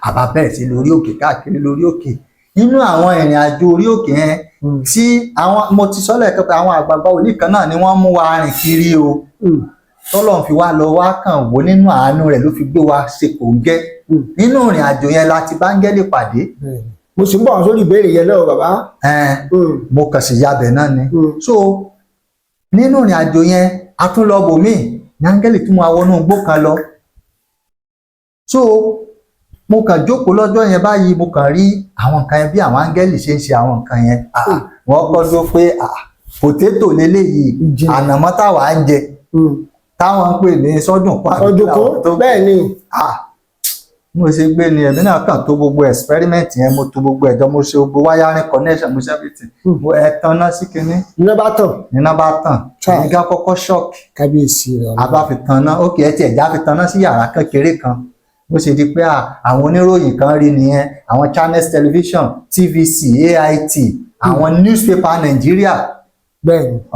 àbá bẹ̀rẹ̀ sí lórí òkè káàkiri, lórí òkè, nínú àwọn ìrìn àjò orí òkè yẹn tí àwọn mo ti sọ lẹ́ẹ̀kan pé àwọn àgbààgbà òní kan náà ni wọ́n mú wa rìn kiri o, tọ́lọ́run fi wá lọ wá kàn wò nínú àánú rẹ̀, ló fi gbé wa ṣe kòńgẹ́. Nínú ìrìn àjò yẹn la ti bá áńgẹ́lì pàdé. Bẹ́ẹ̀ni. Mo sì ń bọ̀ wá sórí ìbéèrè yẹn náà, bàbá. Mo kàn sì yabẹ̀ náà ni. So nínú ìrìn àjò yẹn, a tún lọ bòmíì ní áńgẹ́lì tún máa wọnú igbó kan lọ. So mo kàn jókòó lọ́jọ́ yẹn báyìí, mo kàn rí àwọn nǹkan yẹn, bí àwọn áńgẹ́lì ṣe ń ṣe àwọn nǹkan yẹn. Ah, wọ́n kọ́ dó pé, ah, potato leléyìí. Ìjìnlẹ̀. Ànàmọ́ táwa ń jẹ, táwọn ń pè ní sọ́dún pa. Ọdún kan bẹ́ẹ̀ ni. Ah, mo ṣe gbé ni ẹ̀mí náà kàn tó gbogbo experiment yẹn, mo tó gbogbo ẹ̀jọ́, mo ṣe gbogbo wiring connection, mo ṣe everything. Mo ẹ̀ tanná sí kinní. Iná bá tàn. Iná bá tàn. Chai. Èmi gán kọ́kọ́ shock. Kábíyèsí rẹ̀. A bá fi tanná, ókè, ẹ tiẹ̀ já fi tanná sí yàrá kékeré kan. Bó ṣe di pé àwọn oníròyìn kan rí nìyẹn, àwọn Channels Television, TVC, AIT, àwọn newspaper Nàìjíríà,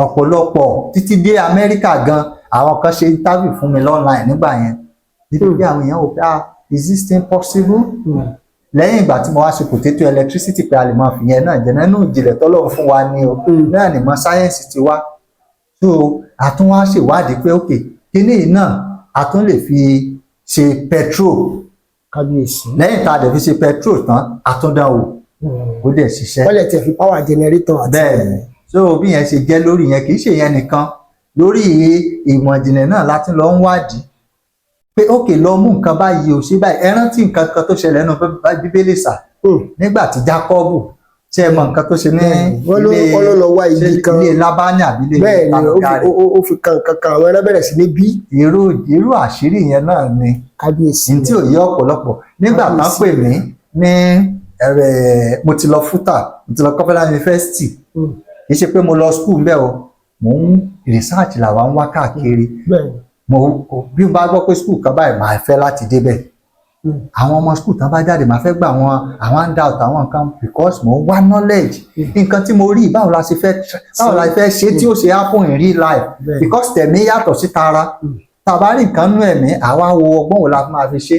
ọ̀pọ̀lọpọ̀, títí dé Amẹ́ríkà gan, àwọn kan ṣe interview fún mi online nígbà yẹn, níbi pé àwọn èèyàn wò pé, ah, is this thing possible? Lẹ́yìn ìgbà tí mo wá ṣe potato electricity pé a lè máa fi yẹn náà jẹ nínú ìjìnlẹ̀ tọ́lọ́run fún wa ní o, náà ni mọ̀ sáyẹ́ǹsì ti wá. So a tún wá ṣèwádìí pé ok, kíní yìí náà, a tún lè fi ṣe petrol. Kábíyèsí. Lẹ́yìn tá a dẹ̀ fi ṣe petrol tán, a tún dán wò, ó dẹ̀ ṣiṣẹ́. Wọ́n lè tiẹ̀ fi power generator àti. Bẹ́ẹ̀ ni. So bí yẹn ṣe jẹ́ lórí yẹn, kì í ṣe yẹn nìkan, lórí ìmọ̀ ìjìnlẹ̀ náà láti lọ ń wádìí pé ok, lọ mú nǹkan báyìí ò ṣe báyìí. Ẹ rántí nǹkan kan tó ṣẹlẹ̀ nínú Bíbélì sà, nígbà tí Jákọ́bù, ṣe é mọ nǹkan tó ṣe ní Wọ́n ló lọ wá igi kan. Ilé Lábánì àbí ilé Bẹ́ẹ̀ ni, ó fi Tàlùgárì. ó fi kan nǹkan kan, àwọn ẹran bẹ̀rẹ̀ sí ní bí. Irú àṣírí yẹn náà ni Kábíyèsí. ní tí ò yé ọ̀pọ̀lọpọ̀. Nígbà tán pè mí ní ẹ̀rẹ̀, mo ti lọ FUTA, mo ti lọ Covenant University. Kì í ṣe pé mo lọ school mbẹ́ o, mò ń research làwa ń wá káàkiri. Mo bí mo bá gbọ́ pé school kan báyìí, màá fẹ́ láti débẹ̀. Àwọn ọmọ school tán bá jáde, màá fẹ́ gbà wọn àwọn handout, àwọn nǹkan, because mò ń wá knowledge. Nǹkan tí mo rí, báwo la ṣe fẹ́ ṣe tí ó ṣe happen in real life? Because tẹ̀mí yàtọ̀ sí tara. Tá a bá rí nǹkan nú ẹ̀mí, àwa wo ọgbọ́n wo la máa fi ṣe.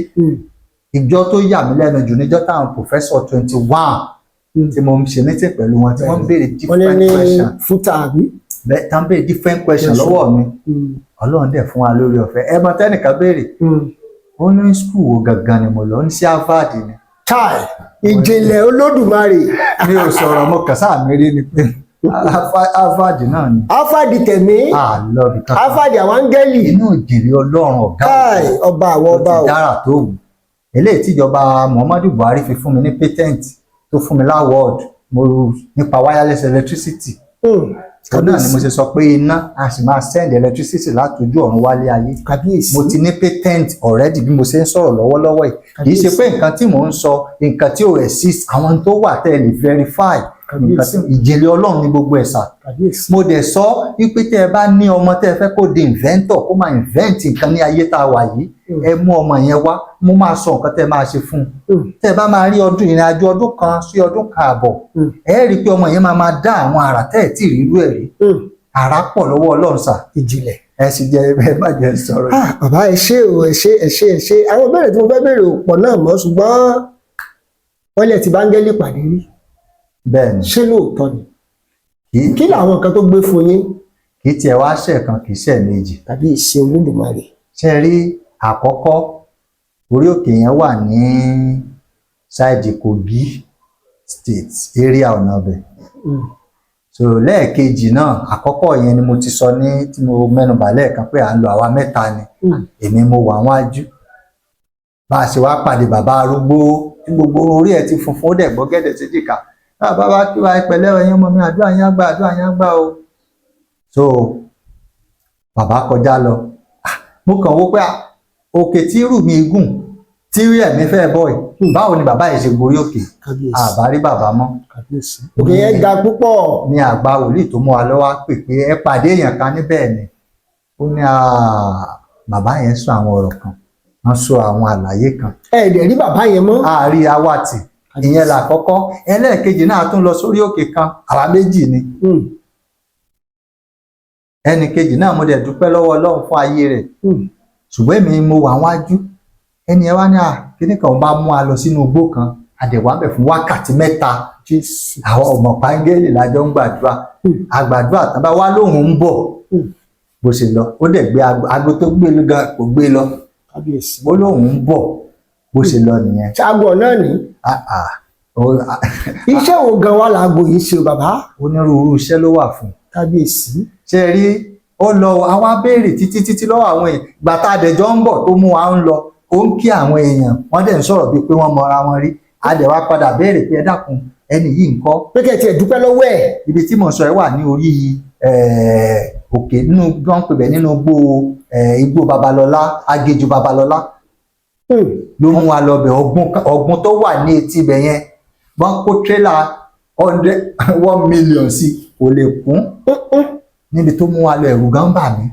Ìjọ tó yà mí lẹ́nu jù níjọ́ táwọn professor 21 tí mo ń ṣe meeting pẹ̀lú wọn, tí wọ́n ń béèrè Wọ́n ní different ní question. FUTA àbí. Bẹ́ẹ̀, tá ń béèrè different question lọ́wọ́ mi. Ọlọ́run dẹ̀ fún wa lórí ọ̀fẹ́. Ẹ mọ tẹ́nìkan béèrè. Ó ní school wo gangan ni mo lọ? Ó ní sí Harvard ni? Chai, ìjìnlẹ̀ Olódùmarè. Mi ò sọ̀rọ̀, mo kàn sáà mi rí ni pé Harvard náà ni. Harvard tẹ̀mí. A lọ ibì kankan. Harvard àwọn áńgẹ́lì. Inú ìjìnlẹ̀ Ọlọ́run ọ̀gá Chai, ògo ọba àwọn tó ọba ti o. dára tó wù, eléyìí tíjọba Muhammadu Buhari fi fún mi ní patent, tó fún mi l'award mo nípa wireless electricity. Òun náà ni mo ṣe sọ pé iná a sì máa send electricity láti ojú ọ̀run wálé ayé. Kábíyèsí. Mo ti ní patent already bí mo ṣe ń sọ̀rọ̀ lọ́wọ́lọ́wọ́ yìí. Kì í ṣe pé nǹkan tí mò ń sọ, nǹkan tí ò exist, àwọn tó wà tẹ́ ẹ lè verify nǹkan tí ìjìnlẹ̀ Ọlọ́run ní gbogbo ẹ̀ sà. Kábíyèsí. Mo dẹ̀ sọ wípé tẹ́ ẹ bá ní ọmọ tẹ́ ẹ fẹ́ kó di inventor, kó máa invent nǹkan ní ayé tá a wà yìí, ẹ mú ọmọ yẹn wá, mo máa sọ nǹkan tẹ́ ẹ máa ṣe fún un. Tẹ́ ẹ bá máa rí ọdún ìrìn àjò ọdún 1 sí ọdún 1.5, ẹ rí i pé ọmọ yẹn máa máa dá àwọn àrà tẹ́ ẹ̀ tí ì rírú ẹ̀ rí. Àrà pọ̀ lọ́wọ́ Ọlọ́run sà. Ìjìnlẹ̀. Ẹ sì jẹ́ ẹ má jẹ́ sọ̀rọ̀. Ah, bàbá, ẹ ṣé o, ẹ ṣé, ẹ ṣé, ẹ ṣé. Àwọn ìbéèrè tí mo fẹ́ béèrè ò pọ̀ náà mọ́, ṣùgbọ́n wọ́n lè ti bá áńgẹ́lì pàdé rí. Bẹ́ẹ̀ ni. Ṣé lóòótọ́ ni? Kì í Kí làwọn nǹkan tó gbé fún yín? Kì í tiẹ̀ wá ṣẹ̀ kan, kì í ṣẹ̀ méjì. Tàbí ìṣe Olódùmarè. Ṣe rí àkọ́kọ́, orí òkè yẹn wà ní side Kogi State area, ọ̀nà ọbẹ̀. So lẹ́ẹ̀kejì náà, àkọ́kọ́ yẹn ni mo ti sọ ní tí mo mẹ́nubà lẹ́ẹ̀kan pé à ń lọ, àwa mẹ́ta ni. Èmi mo wà wájú. Bá a ṣe wá pàdé bàbá arúgbó tí gbogbo orí ẹ̀ ti funfun, ó dẹ̀ gbọ́ gẹ́dẹ̀ séjìká. Bàbá bá kí wa, "Pẹ̀lẹ́ ẹ̀yin ọmọ mi, àdúrà yín á gbà, àdúrà yín á gbà o." So bàbá kọjá lọ. Ah, mo kàn wò pé ah, òkè tí rù mí gùn tí rí ẹ̀mí fẹ́ bọ̀ yìí, báwo ni bàbá yìí ṣe gorí òkè? Kábíyèsí. Àbárí bàbá mọ́. Kábíyèsí, òkè yẹn ga púpọ̀. Ní àgbà wòlíì tó mú wa lọ́wọ́ pè pé ẹ pàdé èèyàn kan níbẹ̀ ni. Ó ní, "Ah, bàbá yẹn sọ àwọn ọ̀rọ̀ kan, wọ́n sọ àwọn àlàyé kan." Ẹ dẹ̀ rí bàbá yẹn mọ́? Àárí awàtì. Ìyẹn làkọ́kọ́. Ẹlẹ́ẹ̀kejì náà, tún lọ sórí òkè kan, àwa méjì ni. Ẹnì kejì náà, mo dẹ̀ dúpẹ́ lọ́wọ́ Ọlọ́run fún ayé rẹ̀. Ṣùgbọ́n èmi mo wà wájú. Ẹni ẹ wá ní à kíní kan bá mú wa lọ sínú igbó kan, a dẹ̀ wà bẹ̀ fún wákàtí 3. Jésù. Àwọn ọmọ pàǹgẹ́lì lájọ ń gbàdúrà. Àgbàdúrà tán, bá wá lóhùn ń bọ̀. Bó ṣe lọ, ó dẹ̀ gbé aago, aago tó gbé lọ gan kò gbé lọ. Kábíyèsí. Ó lóhùn ń bọ̀, bó ṣe lọ nìyẹn. Ṣaago náà ní. Ah, ah. Ah, Iṣẹ́ wo gan wa làago yìí ṣe o, bàbá? Onírúurú iṣẹ́ ló wà fún. Kábíyèsí. Ṣe rí, ó lọ, àwa béèrè títí títí lọ́wọ́ àwọn èèyàn. Gbàtà àdẹ̀jọ́ ń bọ̀ tó mú wa ń lọ, ó ń kí àwọn èèyàn, wọ́n dẹ̀ ń sọ̀rọ̀ bíi pé wọ́n mọra wọn rí. A dẹ̀ wá padà béèrè pé, "Ẹ dákun, ẹni yìí ń kọ́?" Pé kẹ́ ẹ tiẹ̀ dúpẹ́ lọ́wọ́ ẹ̀. Ibi tí mò ń sọ ẹ wà ní orí òkè nínú gbọ́n pè bẹ́ẹ̀ nínú igbó, igbó Babalọ́lá, Agéjù Babalọ́lá. Ló mú wa lọ bẹ̀, ọ̀gbun tó wà ní etí ibẹ̀ yẹn, wọ́n kó tírélà 1 million sí kò lè kún. Níbi tó mú wa lọ, ẹ̀rù gan bà mí.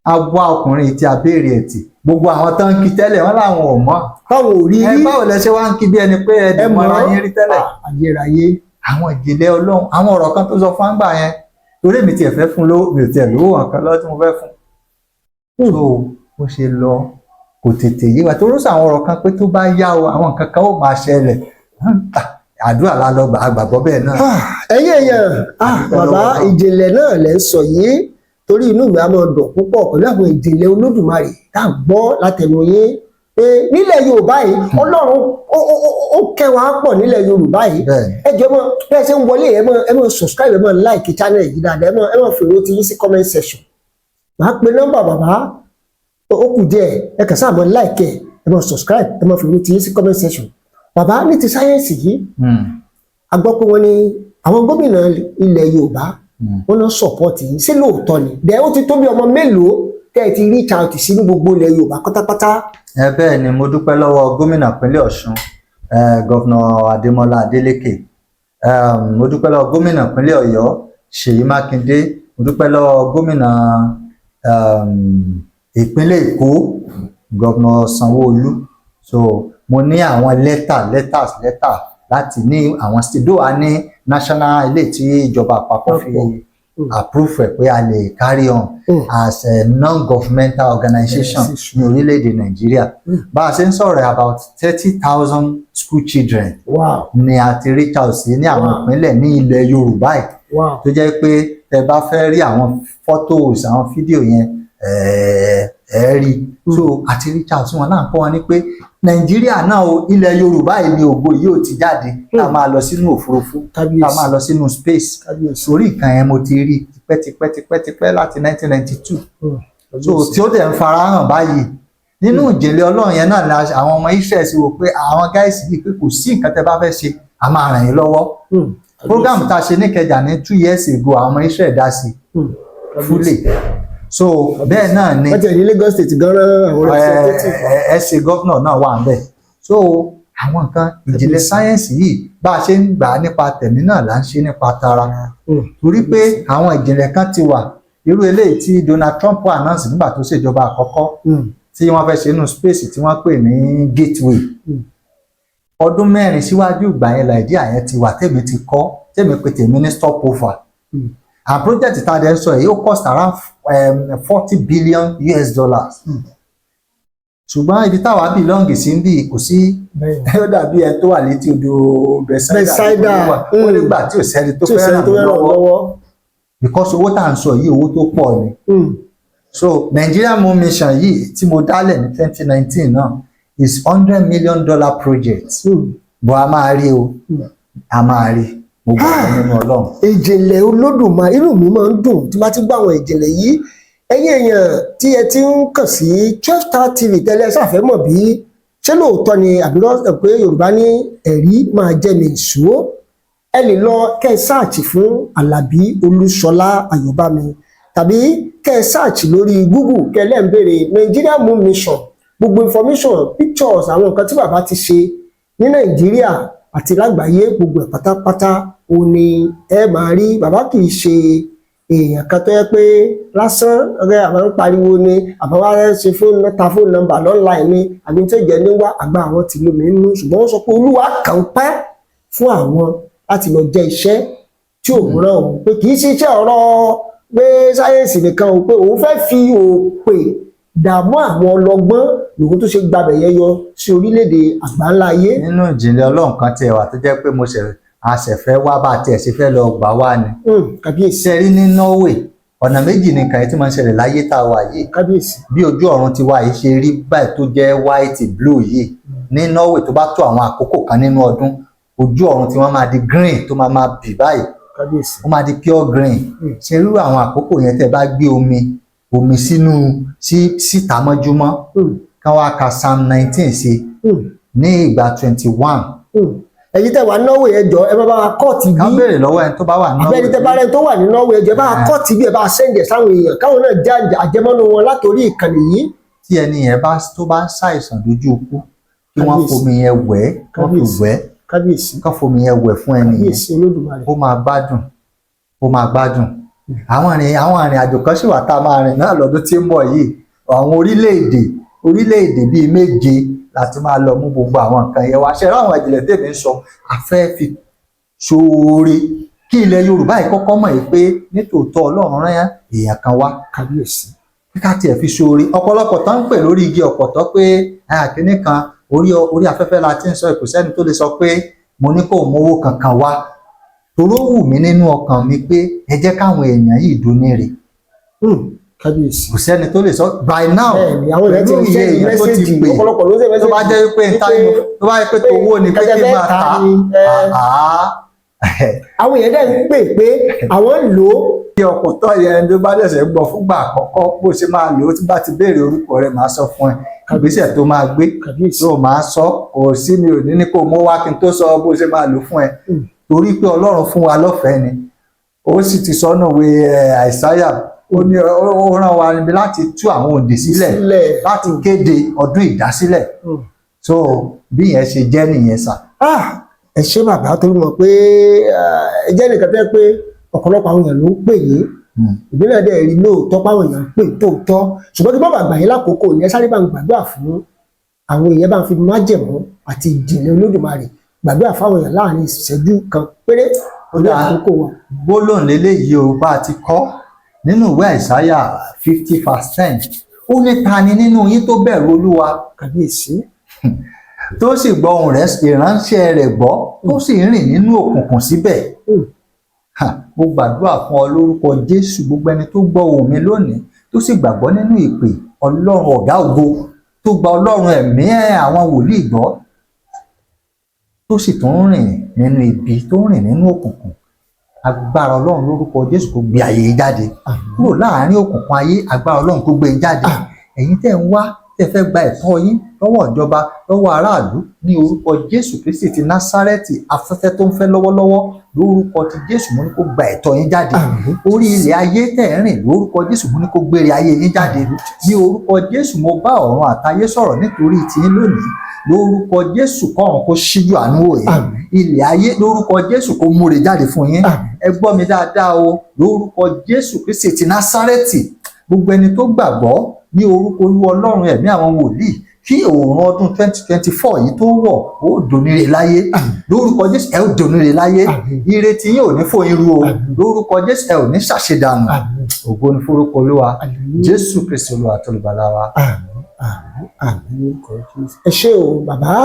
A wá ọkùnrin tí a béèrè ẹ̀ tì, gbogbo àwọn tó ń kí tẹ́lẹ̀, wọ́n láwọn ò mọ̀. Báwo ò rí Ẹ rí? báwo lẹ ṣe wá ń kí bí ẹni pé ẹ Ẹ dì mọ́ra mọ̀. yín rí tẹ́lẹ̀? Ah, ayérayé. Àwọn ìjìnlẹ̀ Ọlọ́run, àwọn ọ̀rọ̀ kan tó sọ fún àgbà yẹn, torí èmi tiẹ̀ fẹ́ fún lówó, mi ò tiẹ̀ lówó nǹkan lọ́wọ́ tí mo fẹ́ fún. So bó ṣe lọ kò tètè yé wa, torí ó sọ àwọn ọ̀rọ̀ kan pé tó bá yá o, àwọn nǹkan kan ó máa ṣẹlẹ̀. Àdúrà la lọ gbà, àgbàgbọ́ bẹ́ẹ̀ náà. Ah, ẹ̀yin èèyàn, ah, Àdúpẹ́ bàbá, lọ́wọ́ Ọlọ́run. ìjìnlẹ̀ náà lẹ́ ń sọ yìí, torí inú mi á máa dùn púpọ̀ pẹ̀lú àwọn ìjìnlẹ̀ Olódùmarè tá à ń gbọ́ látẹnu yín pé nílẹ̀ Yorùbá yìí, Ọlọ́run ó kẹ́ wa pọ̀ nílẹ̀ Yorùbá yìí. Ẹ jọ̀ọ́, mọ bẹ́ẹ̀ ṣe ń wọlé, ẹ mọ subscribe, ẹ mọ like channel yìí dáadáa, ẹ mọ fèrè ó ti yín sí comment section. Màá pe nọ́mbà bàbá, ó kù díẹ̀. Ẹ kàn sáà mọ like, ẹ mọ subscribe, ẹ mọ fèrè ó ti yín sí comment section. Bàbá, ní ti sáyẹ́ǹsì yìí, a gbọ́ pé wọ́n ní àwọn gómìnà ilẹ̀ Yorùbá wọ́n náà support yìí, ṣé lóòótọ́ ni? Bẹ́ẹ̀, ó ti tó bí ọmọ mélòó tẹ́ ẹ ti reach out sí ní gbogbo ilẹ̀ Yorùbá pátápátá? Ẹ bẹ́ẹ̀ ni, mo dúpẹ́ lọ́wọ́ gómìnà ìpínlẹ̀ Ọ̀ṣun, Governor Adémọ́lá Adélékè. Mo dúpẹ́ lọ́wọ́ gómìnà ìpínlẹ̀ Ọ̀yọ́, Ṣèyí Mákindé. Mo dúpẹ́ lọ́wọ́ gómìnà ìpínlẹ̀ Èkó, Governor Sanwó-Olú. So mo ní àwọn lẹ́tà, letters, lẹ́tà láti ní àwọn state a ní national ilé tí ìjọba àpapọ̀ fi approve ẹ̀ pé a lè carry on as a non-governmental organization ní orílẹ̀-èdè Nàìjíríà. Bá a ṣe ń sọ̀rọ̀, about 30,000 school children ni a ti reach out sí ní àwọn ìpínlẹ̀ ní ilẹ̀ Yorùbá yìí, tó jẹ́ pé tẹ́ bá fẹ́ rí àwọn photos, àwọn fídíò yẹn. Ẹ ẹ rí. So àti reach out sí wọn náà, kọ́ wọn ní pé Nàìjíríà náà o, ilẹ̀ Yorùbá yìí ni ògo yìí ò ti jáde, tá a máa lọ sínú òfurufú, tá a máa lọ sínú space. Orí nǹkan yẹn mo ti rí tipẹ́ tipẹ́ tipẹ́ tipẹ́ láti 1992. So tí ó dẹ̀ ń farahàn báyìí nínú ìjìnlẹ̀ Ọlọ́run yẹn náà ni àwọn ọmọ Israel sì wò pé àwọn guys yìí, pé kò sí nǹkan tẹ́ bá fẹ́ ṣe, a máa ràn yín lọ́wọ́. Program tá a ṣe níkẹjà ní 2 years ago, àwọn ọmọ Israel dá sí fully. So bẹ́ẹ̀ náà ni Wọ́n ti ẹ̀ ní Lagos State gan-an, àwọn representative. Ẹ ṣe governor náà wà ń bẹ̀. So àwọn nǹkan ìjìnlẹ̀ sáyẹ́ǹsì yìí, bá a ṣe ń gbà á nípa tẹ̀mí náà là ń ṣe nípa tara, torí pé àwọn ìjìnlẹ̀ kan ti wà, irú eléyìí tí Donald Trump announce nígbà tó ṣèjọba àkọ́kọ́, tí wọ́n fẹ́ ṣe nínú space tí wọ́n pè ní Gateway. Ọdún 4 síwájú ìgbà yẹn, l'idea yẹn ti wà, tèmi ti kọ́, tèmi pé tèmi ní stopover. And project tá a dẹ̀ ń sọ yìí, ó cost around $40 billion. Ṣùgbọ́n ibi táwa belong sí ń bì, kò sí. Ó dàbí ẹ tó wà létí odò Bethsaida. Bethsaida, ó nígbà tí ò sẹ́ni tó tí ò fẹ́ sẹ́ni ràn tó mí fẹ́ ràn lọ́wọ́, lọ́wọ́. because owó tá à ń sọ yìí, owó tó pọ̀ ni. So Nigeria Moon Mission yìí tí mo dálẹ̀ ní 2019 náà is $100 million project. Bó a máa rí o, a máa rí. Mo gbàgbọ́ nínú Ọlọ́run. Ìjìnlẹ̀ Olódùmarè, inú mi máa ń dùn tí bá ti gbọ́ àwọn ìjìnlẹ̀ yìí. Ẹ̀yin èèyàn tí ẹ ti ń kàn sí Twelve Star TV tẹ́lẹ̀, ṣàfẹ́ mọ̀ bí ṣé lóòótọ́ ni àbí pé Yorùbá ní ẹ̀rí máa jẹ́ mi ìṣó, ẹ lè lọ kẹ́ ẹ search fún Àlàbí Olúṣọlá Ayọ̀bámi, tàbí kẹ́ ẹ search lórí Google, kẹ́ ẹ lẹ́ ń béèrè Nigeria Moon Mission. Gbogbo information, pictures, àwọn nǹkan tí bàbá ti ṣe ní Nàìjíríà àti lágbàáyé, gbogbo ẹ̀ pátápátá òun ni ẹ máa rí. Bàbá kì í ṣe èèyàn kan tó yẹ pé lásán rẹ àwọn ń pariwo ni, àbáwá ṣe fóònù ta phone number online ni, àbí tó jẹ níwá àgbà àwọn tí lómi nínú. Ṣùgbọ́n wọ́n sọ pé Olúwa kàn ń pẹ́ fún àwọn láti lọ jẹ́ iṣẹ́ tí òun rán òun, pé kì í ṣe iṣẹ́ ọ̀rọ̀ pé sáyẹ́ǹsì nìkan o, pé òun fẹ́ fi òpè dààmú àwọn ọlọ́gbọ́n lòun tó ṣe gbabẹ̀ yẹn yọ sí orílẹ̀-èdè àgbáńlá ayé. Nínú ìjìnlẹ̀ Ọlọ́run kan tiẹ̀ wà tó jẹ́ pé mo ṣẹ̀ àṣẹ̀fẹ́ wá bá tiẹ̀ ṣe fẹ́ lọ gbà wá ni. Kábíyèsí. Ṣe rí ní Norway, ọ̀nà méjì ní nǹkan yìí tí máa ń ṣẹlẹ̀ láyé tá a wà yìí. Bí ojú ọ̀run ti wà yìí ṣe rí báyìí tó jẹ́ white blue yìí, ní Norway, tó bá tó àwọn àkókò kan nínú ọdún, ojú ọ̀run tí wọ́n máa di green, tó máa máa bì báyìí, ó máa di pure green. Ṣe irú àwọn àkókò yẹn, tẹ́ bá gbé omi sínú sí síta mọ́júmọ́, kán wá ka Psalm 19 sí ní ìgbà 21. Ẹ̀yin tẹ́ wà ní Norway, ẹ jọ̀ọ́, ẹ bá bá wa kọ́ọ̀tì Kán bí béèrè lọ́wọ́ ẹni tó bá wà ní Norway. Àbẹ́ni tẹ́ bá rẹ́ni tó wà ní Norway, ẹ jọ̀ọ́, ẹ bá wa kọ́ọ̀tì bí, ẹ bá send ẹ̀ sáwọn èèyàn káwọn náà já àjẹmọ́nú wọn látòrí ìkànnì yìí. Tí ẹni yẹn bá tó bá ń ṣàìsàn lójú ikú, kí wọ́n fomi yẹn wẹ̀, kán fi wẹ̀, kán fomi yẹn wẹ̀ fún ẹni yẹn. Kábíyèsí Olódùmarè. Ó máa gbádùn, ó máa gbádùn. Àwọn ìrìn àjò kan sì wà tá a máa rìn náà lọ́dún tí ń bọ̀ yìí. Àwọn orílẹ̀-èdè bíi méje láti máa lọ mú gbogbo àwọn nǹkan yẹn wá ṣe. Ráwọn ìjìnlẹ̀ tèmi ń sọ, a fẹ́ fi ṣoore kí ilẹ̀ Yorùbá yìí kọ́kọ́ mọ̀ yìí pé nítòótọ́ Ọlọ́run rán èèyàn kan wá. Ká tiẹ̀ fi ṣoore ọ̀pọ̀lọpọ̀ tó ń pè lórí igi ọ̀pọ̀tọ́ pé kínní kan orí afẹ́fẹ́ la ti ń sọ. Kò sẹ́ni tó lè sọ pé mo ní kó mówó kankan wá, toró wù mí nínú ọkàn mi pé ẹ jẹ́ káwọn èèyàn yìí dóníre. Kábíyèsí. Kò sẹ́ni tó lè sọ by now. Bẹ́ẹ̀ni, àwọn èèyàn ti pẹ̀lú ń iye send èèyàn tó ti message, pè, ọ̀pọ̀lọpọ̀ ló ń send tó bá message jẹ́ pé tó bá jẹ́ pé tówó ni pé kí n máa ta ni, àwọn èèyàn dẹ̀ ń pè pé àwọn ń lò ó. Kí ọ̀pọ̀tọ́ yẹn ló bá dẹ̀sẹ̀ gbọ́ fúngbà àkọ́kọ́ bó ṣe máa lò ó, tí bá ti béèrè orúkọ rẹ̀, máa sọ fún ẹ ìgbésẹ̀ tó máa gbé. Tó máa sọ, kò sí mi ò ní ní kó mú wá kí n tó sọ bó ṣe máa lò fún ẹ, torí pé Ọlọ́run fún wa lọ́fẹ̀ẹ́ ni. Ó sì ti sọnù wé Àìsáyà, ó ní ó rán wa níbi láti tú àwọn òǹdè sílẹ̀, láti kéde ọdún ìdásílẹ̀. So bí yẹn ṣe jẹ́ nìyẹn sà. Ah, ẹ ṣé bàbá, torí mọ̀ pé ẹ jẹ́ nìkan tẹ́ pé ọ̀pọ̀lọpọ̀ àwọn èèyàn ló ń pè yín. Ìbílẹ̀ dẹ̀ rí lóòótọ́ páwọn èèyàn ń pè tóòtọ́, ṣùgbọ́n kí bàbá àgbà yín lákòókò ní, ẹ sáré bá ń gbàdúrà fún àwọn èèyàn, bá ń fi májẹ̀mú àti ìjìnlẹ̀ Olódùmarè gbàdúrà fáwọn èèyàn láàrin ìṣẹ́jú kan péré orí Dáa. àkókò wa. Gbólóhùn leléyìí o, bá a ti kọ́ nínú ìwé Àìsáyà 50 verse 10, ó ní, ta ni nínú yín tó bẹ̀rù Olúwa, Kábíyèsí. tó sì gbọ́ ohùn rẹ̀ ìránṣẹ́ rẹ̀ gbọ́, tó sì ń rìn nínú òkùnkùn síbẹ̀? Ha, mo gbàdúrà fún ọ lórúkọ Jésù, gbogbo ẹni tó gbọ́ ohùn mi lónìí. tó sì gbàgbọ́ nínú ìpè Ọlọ́run ọ̀gá ògo, tó gba Ọlọ́run ẹ̀mí àwọn wòlíì gbọ́, tó sì tún ń rìn nínú ibi, tó ń rìn nínú òkùnkùn, agbára Ọlọ́run lórúkọ Jésù kó gbé ayé yín jáde kúrò láàárín òkùnkùn ayé. Agbára Ọlọ́run kó gbé yín jáde. Ẹ̀yin tẹ́ ń wá, tẹ́ fẹ́ gba ẹ̀tọ́ yín lọ́wọ́ ìjọba, lọ́wọ́ aráàlú, ní orúkọ Jésù Kristi ti Násárẹ́tì, afẹ́fẹ́ tó ń fẹ́ lọ́wọ́lọ́wọ́, lórúkọ ti Jésù, mo ní kó gba ẹ̀tọ́ yín jáde. Orí ilẹ̀ ayé tẹ́ ń rìn, lórúkọ Jésù, mo ní kó gbére ayé yín jáde. Ní orúkọ Jésù, mo bá ọ̀run àtayé sọ̀rọ̀ nítorí tiyín lónìí. Lórúkọ Jésù, kọ́run kó ṣíjú àánú wò yín. Ilẹ̀ ayé, lórúkọ Jésù, kó múre jáde fún yín. Ẹ gbọ́ mi dáadáa o. Lórúkọ Jésù Kristi ti Násárẹ́tì, gbogbo ẹni tó gbàgbọ́ ní orúkọ Olú Ọlọ́run ẹ̀mí àwọn wòlíì, kí òòrùn ọdún 2024 yìí tó wọ̀, ó dòníre láyé. Lórúkọ Jésù, ẹ ó dòníre láyé. Ire tí yín ò ní fò yín ru o. Lórúkọ Jésù, ẹ ò ní ṣàṣedànù. Ògo ní forúkọ Olúwa. Jésù Kristi Olúwa tó lùgbàlà wa. Àmín, àmín, àmín lórúkọ Jésù. Ẹ ṣé o, bàbá.